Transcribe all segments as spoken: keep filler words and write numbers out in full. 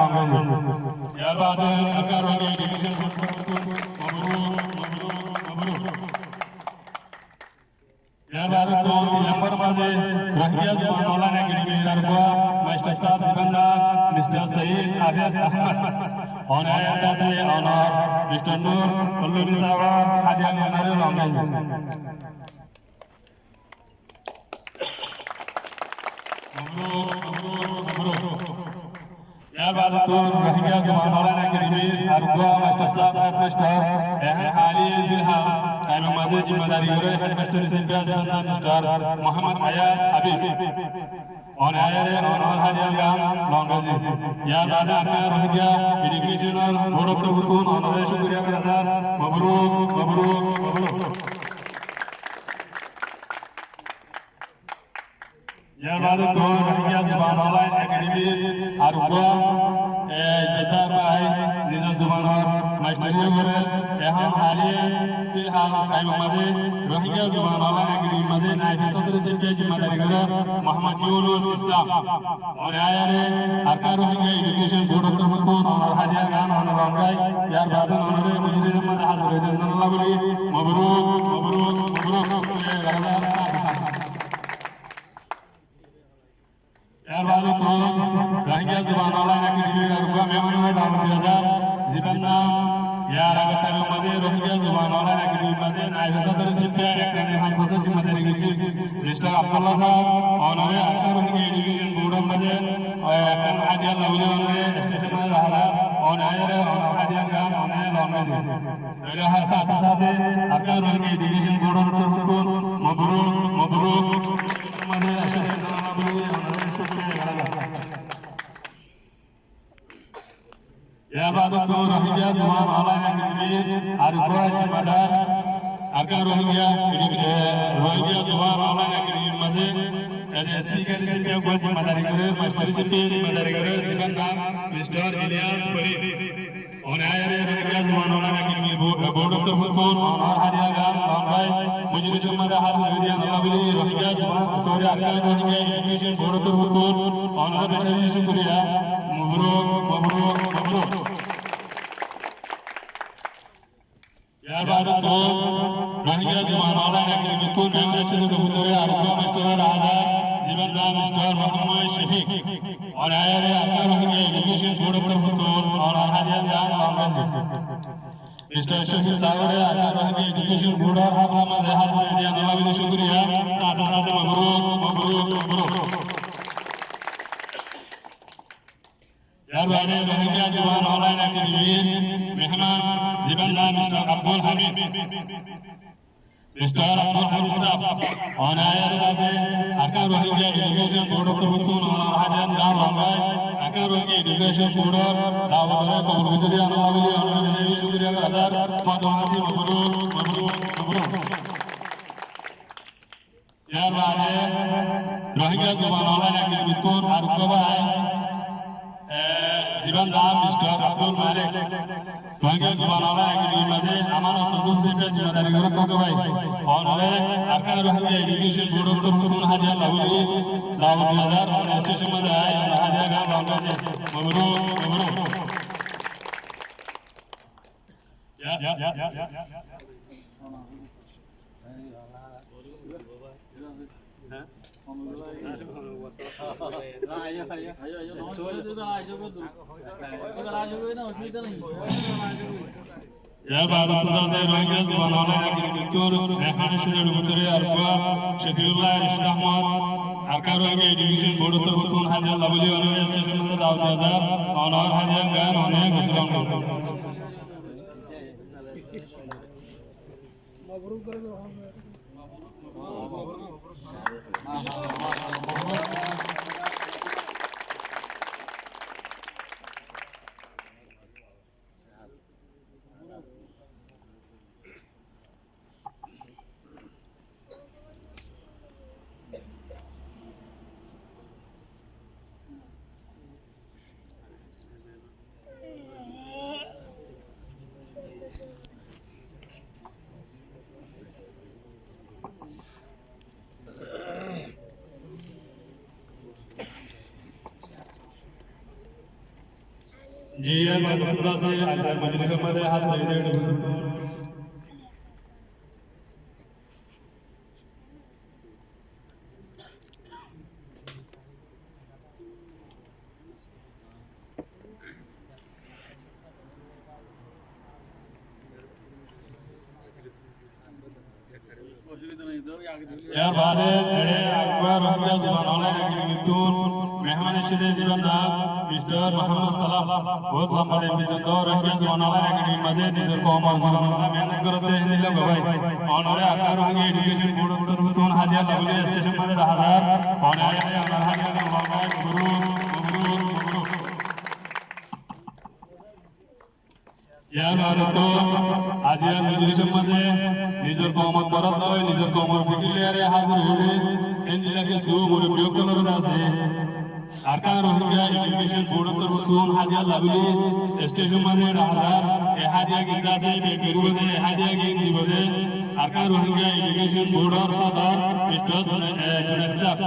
Yar baade Dhaka Rohingya Education Board, mabruk, mabruk, mabruk. Yar baade tin nombor maze Rohingya Zuban Online Academy r ar uggwá mastor sáb, zibar nam Mister Said Hafez Ahmed. Ónor aiyér asé ónor Mister Nur Ulumi sábor hadiya ónore lon gaizi. Mabruk, mabruk, mabruk. Yar baade tún Rohingya Zuban Online Academy r ar uggwá mastor sáb, headmaster, ehón haliyan filhal kaimor maze zimmadari goré headmaster hísabe asé, zibar nam Mister Muhammad Ayaz Habib. Ónor aiyére ónor hadiya gán lon gaizi. Yar baade Arakan Rohingya Education Board or torfóttún ónore cúkuriya gorá zar. Mabruk, mabruk, mabruk. Yar baade tún Rohingya Zuban Online Academy r ar uggwá, e, izzotdar bái, nizor zubanor mastori goré, ehón haliyan filhal kaimor maze Rohingya Zuban Online Academy r maze naib sodor hísabe zimmadari goré Muhammad Yunus Islam. Ónor aiyére Arakan Rohingya Education Board or torfóttún ónor hadiya gán ónore lon gaizi. Yar baade ónore mojlisor maze házir óibar zonnán Allah buli. Mabruk, mabruk, mabruk. Yar baade tún Rohingya Zuban Online Academy r ar uggwá mehman ore dawot diya zar, zibar nam yar age taimor maze Rohingya Zuban Online Academy r maze naib sodor hísabe ek tane fañs bosór zimmadari goijjé Mister Abdullah sáb, ónore Arakan Rohingya Education Board or maze, e, ekkán hadiya lla buli ónore stage or maze raha zar, ónor aiyére ónor hadiya gán óne lon gaizi. Tóile sáte sáte Arakan Rohingya Education Board or torfóttún mabruk, mabruk. Mane, cúkuriya gorá zar. Yar baade tún Rohingya Zuban Online Academy r ar uggwá zimmadar, Arakan Rohingya, e, Rohingya Zuban Online Academy r maze as a speaker hísabe uggwá zimmadari goré, mastor hísabe zimmadari goré, zibar nam Mister Ilyas Farid. Ónor aiyére Rohingya Zuban Online Academy bo-, board or torfóttún ónor hadiya gán lon gaizi. Mojlisor maze házir óibar zonnán Allah buli Rohingya Zuban, sorry, Arakan Rohingya Education Board or torfóttún ónore beci beci cúkuriya. Mabruk, mabruk, mabruk. Yar baade tún Rohingya Zuban Online Academy tún mehman asé, tar bútore ar uggwá mastor asé, zibar nam Mister Muhammad Shafiq. Ónor aiyére Arakan Rohingya Education Board or torfóttún ónor hadiya gán lon gaizi. Mister Shafiq sáb ore Arakan Rohingya Education Board or hafla maze házir óibar zonnán Allah buli cúkuriya. Sáte sáte mabruk, mabruk, mabruk. Yar baade Rohingya Zuban Online Academy r mehman, zibar nam Mister Abdul Hamid. Mister Abdul Hamid sáb, ónor aiyére asé Arakan Rohingya Education Board or torfóttún ónor hadiya gán lon gaizi. Arakan Rohingya Education Board or dawot ore kobul goijjé de Allah buli ónore beci beci cúkuriya gorá zar. Mabruk, mabruk, mabruk, mabruk. Yar baade Rohingya Zuban Online Academy tún ar uggwá bái, e, zibar nam Mister Abdul Malik. Rohingya Zuban Online Academy r maze amanot sanduk hísabe zimmadari goré tók bái. Ónore Arakan Rohingya Education Board or torfóttún hadiya lla buli dawot diya zar, óne stage or maze ai, ónor hadiya gán lon gaizi. Mabruk, mabruk. Yar baade tún asé Rohingya Zuban Online Academy r mehman asé, tar bútore ar uggwá Shafiullah Rashid Ahmed, Arakan Rohingya Education Board or torfóttún hadiya lla buli ónore stage or maze dawot diya zar, ónor hadiya gán óne beci lon gaizi. Ji, yar baade tuáñra asé, aijjar mojlisor maze házir óiye de, yar baade eçe areggwá Rohingya Zuban Online Academy tún mehman aiccé de, zibar nam Mister Muhammad Salam. Bout lamba thaim foijjonto Rohingya Zuban Online Academy r maze nizor koumor zuban olla mehénnot gorédde, héndilla bái. Ónore Arakan Rohingya Education Board or torfóttún hádiya labilé stage or maze dahá zar. Óne aiyóre ónar hádiya loi, mabruk, mabruk, mabruk. Yar baade to aijjar mojlisor maze nizor koumor dorot loi, nizor koumor fikir loiyóre házir óiye de, héndilla kessú murubbi ókkol asé. Arakan Rohingya Education Board or torfóttún hádiya labilé stage or maze dahá zar. E hádiya gín de asé, beg goríbo de, e hádiya gín dibo de Arakan Rohingya Education Board or sodor Mister Juna-, eh, Junaid saheb.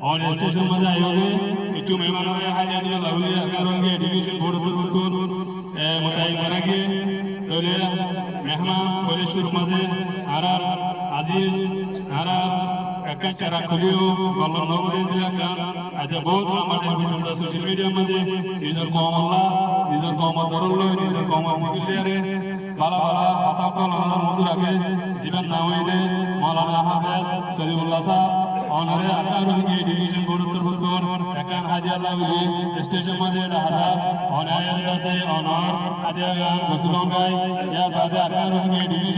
Óne stage or maze aiyó de, kessú mehman ore hádiya dibo labilé Arakan Rohingya Education Board or torfóttún, eh, mutayin gora giyé. Tóile mehman foila cúrur maze añárar aziz, añárar ekkán Cirak Koli ó, gollot no bóle endilla ekkán, aijja bout lamba thaim foijjonto social media r maze nizor koum olla, nizor koumor dorot loi, nizor koumor fikir loiyóre bála bála hotá ókkol ónarar muúntu raké, zibar nam óilde Moulana Hafez Solimullah saheb. Ónore Arakan Rohingya Education Board or torfóttún ekkán hádiya labilé stage or maze dahá zar. Óne aiyóre de asé, ónor hádiya gán gosí lon goi. Yar baade Arakan Rohingya Education